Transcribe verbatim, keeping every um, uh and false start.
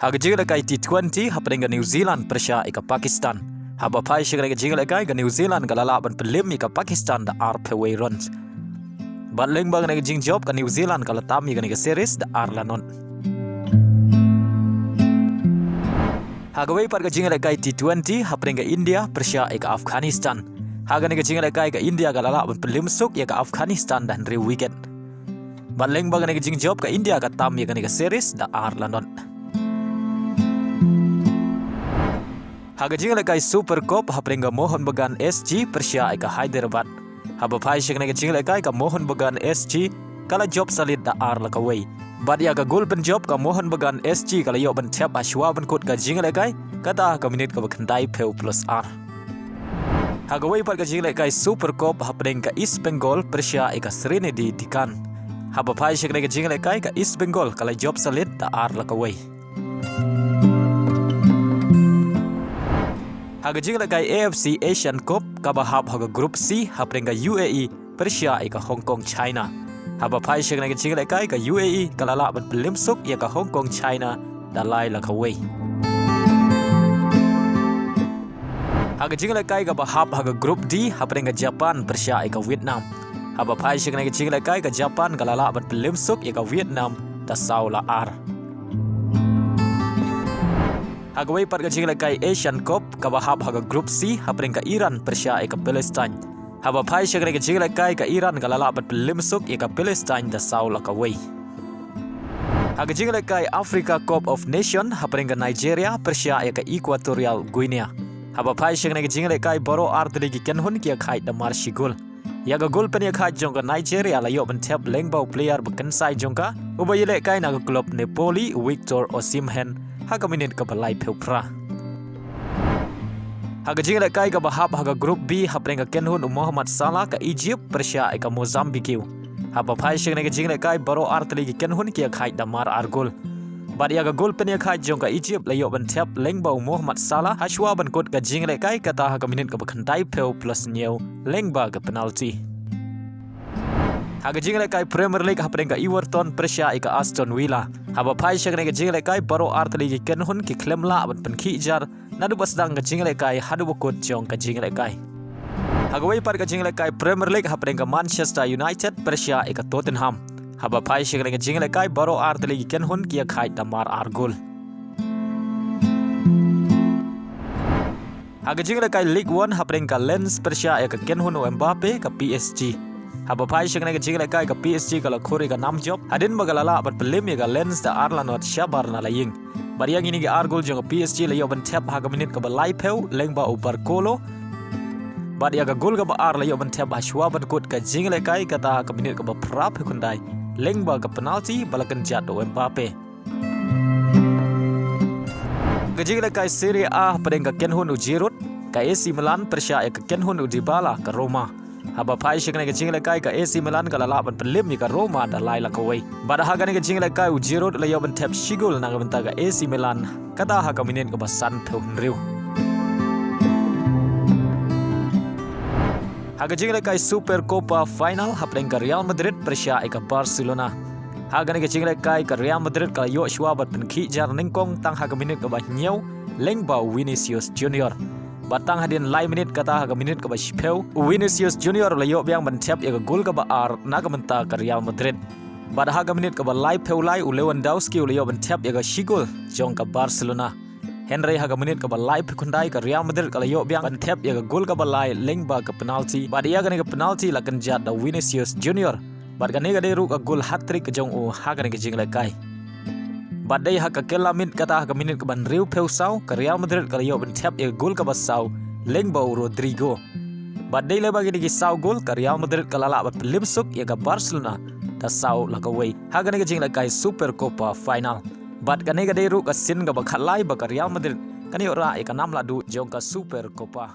Ha ka jinglehkai T twenty hapdeng ka New Zealand pyrshah ïa ka Pakistan. Haba phai sha kane ka jinglehkai, ka New Zealand ka la lah ban pynliem ïa ka Pakistan da arphew wei runs. Bad lyngba kane ka jingjop, ka New Zealand ka la tam ïa kane ka series da ar la not. Ha kawei pat ka jinglehkai T twenty hapdeng ka India pyrshah ïa ka Afghanistan. Ha kane ka jinglehkai, ka India ka la lah ban pynliem suk ïa ka Afghanistan da hynriew wicket. Bad lyngba kane ka jingjop, ka India ka tam ïa kane ka series da ar la not. Ha ka jinglehkai Super Cup hapdeng ka Mohun Bagan S G pyrshah ïa ka Hyderabad. Haba phai sha kane ka jinglehkai, ka Mohun Bagan S G ka la jop salit da ar la kawei. Bad ïa ka gol pynjop, ka Mohun Bagan S G ka la ïoh ban thep ha shuwa ban kut ka jinglehkai, kata ha ka minit kaba khyndaiphew plus ar. Ha kawei pat ka jinglehkai Super Cup hapdeng ka East Bengal pyrshah ïa ka Sreenidi Deccan. Haba phai sha kane ka jinglehkai, ka East Bengal ka la jop salit da ar la kawei. Ha ka jinglehkai A F C Asian Cup kaba hap ha ka Group C hapdeng ka U A E pyrshah ïa ka Hong Kong China. Haba phai sha kane ka jinglehkai, ka U A E ka la lah ban pynliem suk ïa ka Hong Kong China da lai la kawei. Ha ka jinglehkai kaba hap ha ka Group D hapdeng ka Japan pyrshah ïa ka Vietnam. Haba phai sha kane ka jinglehkai, ka Japan ka la lah ban pynliem suk ïa ka Vietnam da saw la ar. Ha kawei pat ka jinglehkai Asian Cup kaba hap ha ka Group C hapdeng ka Iran pyrshah ïa ka Palestine. Haba phai sha kane ka jinglehkai, ka Iran ka la lah ban pynliem suk ïa ka Palestine da saw la kawei. Ha ka jinglehkai Africa Cup of Nation hapdeng ka Nigeria pyrshah ïa ka Equatorial Guinea. Haba phai sha kane ka jinglehkai, baroh artylli ki kynhun ki ïakhaid da mar shi gol. Ïa ka gol pynïakhaid jong ka Nigeria la ïoh ban thep lyngba u player ba kynsai jong ka, uba ïalehkai na ka club Napoli, Victor Osimhen, ha ka minit kaba laiphew phra. Ha ka jinglehkai kaba hap ha ka Group B hapdeng ka kynhun u Mohamed Salah, ka Egypt pyrshah ïa ka Mozambique. Haba phai sha kane ka jinglehkai, baroh artylli ki kynhun ki ïakhaid da mar ar gol. Bad ïa ka gol pynïakhaid jong ka Egypt la ïoh ban thep lyngba u Mohamed Salah ha shuwa ban kut ka jinglehkai, kata ha ka minit kaba khyndaiphew plus hynñiew lyngba ka penalty. Ha ka jinglehkai Premier League hapdeng ka Everton pyrshah ïa ka Aston Villa. Haba phai sha kane ka jinglehkai, baroh artylli ki kynhun ki khlem lah ban pynkhih jar naduh ba sdang ka jinglehkai haduh ba kut jong ka jinglehkai. Ha kawei pat ka jinglehkai Premier League hapdeng ka Manchester United pyrshah ïa ka Tottenham. Haba phai sha kane ka jinglehkai, baroh artylli ki kynhun ki ïakhaid da mar ar gol. Ha ka jinglehkai Ligue One hapdeng ka Lens pyrshah ïa ka kynhun u Mbappe, ka P S G. Haba phai sha kane ka jinglehkai, ka P S G ka la khur ïa ka nam jop hadien ba ka la lah ban pynliem ïa ka Lens da ar la not shabar na la ïing. Bad ïa kine ki ar gol jong ka P S G la ïoh ban thep ha ka minit kaba laiphew lyngba u Barcola. Bad ïa ka gol kaba ar la ïoh ban thep ha shuwa ban kut ka jinglehkai, kata ha ka minit kaba phraphew khyndai lyngba ka penalty ba la kynjat da u Mbappe. Ka jinglehkai Serie A hapdeng ka kynhun u Giroud, ka A C Milan pyrshah ïa ka kynhun u Dybala, ka Roma. Haba phai sha kane ka jinglehkai, ka A C Milan ka la lah ban pynliem ïa ka Roma da lai la kawei. Bad ha kane ka jinglehkai u Giroud la ïoh ban thep shi gol na ka bynta ka A C Milan, kata ha ka minit kaba sanphew hynriew. Ha ka jinglehkai Super Copa final hapdeng ka Real Madrid pyrshah ïa ka Barcelona. Ha kane ka jinglehkai, ka Real Madrid ka la ïoh shuwa ban pynkhih jar nyngkong tang ha ka minit kaba hynñiew lyngba u Vinicius Junior. Bad tang hadien lai minit, kata ha ka minit kaba shiphew, u Vinicius Junior u la ïoh biang ban thep ïa ka gol kaba ar na ka bynta ka Real Madrid. Bad ha ka minit kaba laiphew lai, u Lewandowski u la ïoh ban thep ïa ka shi gol jong ka Barcelona. Hynrei ha ka minit kaba laiphew khyndai, ka Real Madrid ka la ïoh biang ban thep ïa ka gol kaba lai lyngba ka penalty. Bad ïa kane ka penalty la kynjat da u Vinicius Junior. Bad kane ka dei ruh ka gol hat-trick ka jong u ha kane ka jinglehkai. Bad dei ha ka kylla miet, kata ha ka minit kaba hynriewphew saw, ka Real Madrid ka la ïoh ban thep ïa ka gol kaba saw lyngba u Rodrygo. Bad dei lyngba kine ki saw gol, ka Real Madrid ka la lah ban pynliem suk ïa ka Barcelona da saw la kawei ha kane ka jinglehkai Super Copa final. Bad kane ka dei ruh ka sien kaba khatlai ba ka Real Madrid kan ïoh rah ïa ka nam lahduh jong ka Super Copa.